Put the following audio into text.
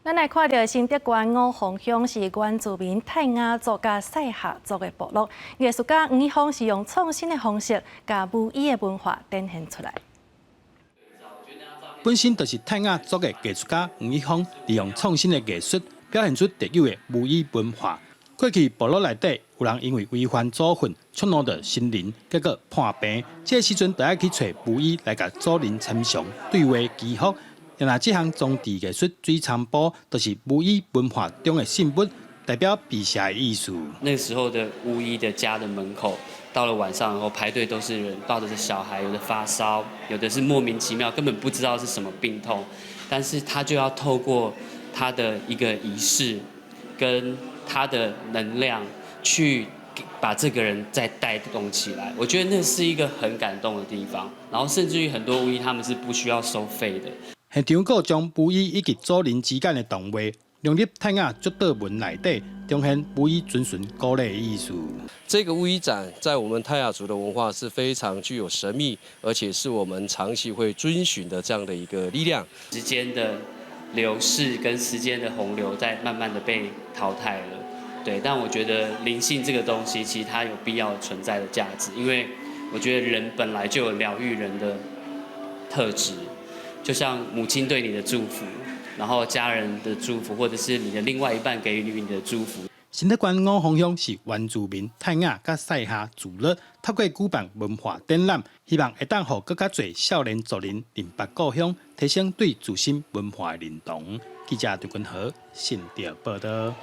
咱來看著新竹縣五峰鄉是原住民泰雅族佮賽夏族的部落，藝術家黃一峰是用創新的方式，共巫醫的文化展現出來。本身就是泰雅族的藝術家黃一峰，利用創新的藝術，表現出特有的巫醫文化。過去部落內底有人因為違反祖訓，觸怒著神靈，結果破病。這個時陣就愛去揣巫醫來共祖靈參詳對話祈福。若這項裝置藝術水菖蒲，就是巫醫文化中的聖物，代表辟邪的意思。那個時候的巫醫的家的門口，到了晚上然後排隊都是人，抱着小孩，有的發燒，有的是莫名其妙，根本不知道是什麼病痛，但是他就要透過他的一個儀式，跟他的能量去把這個人再帶動起來。我覺得那是一個很感動的地方。然後甚至於很多巫醫他們是不需要收費的。現場閣將巫醫以及祖靈之間的動畫融入泰雅祝禱文內底，彰顯巫醫遵循鼓勵的意思。這個巫醫展在我們泰雅族的文化是非常具有神秘，而且是我們長期會遵循的這樣的一個力量。時間的流逝跟時間的洪流在慢慢的被淘汰了，對。但我覺得靈性這個東西其實它有必要存在的價值，因為我覺得人本來就有療癒人的特質。就像母親對你的祝福，然後家人的祝福，或者是你的另外一半給予你的祝福。新竹縣五峰鄉是原住民泰雅佮賽夏聚落，透過舉辦文化展覽，希望會當予閣較濟少年族人認捌故鄉，提升對自身文化的認同。記者張君和新竹報導。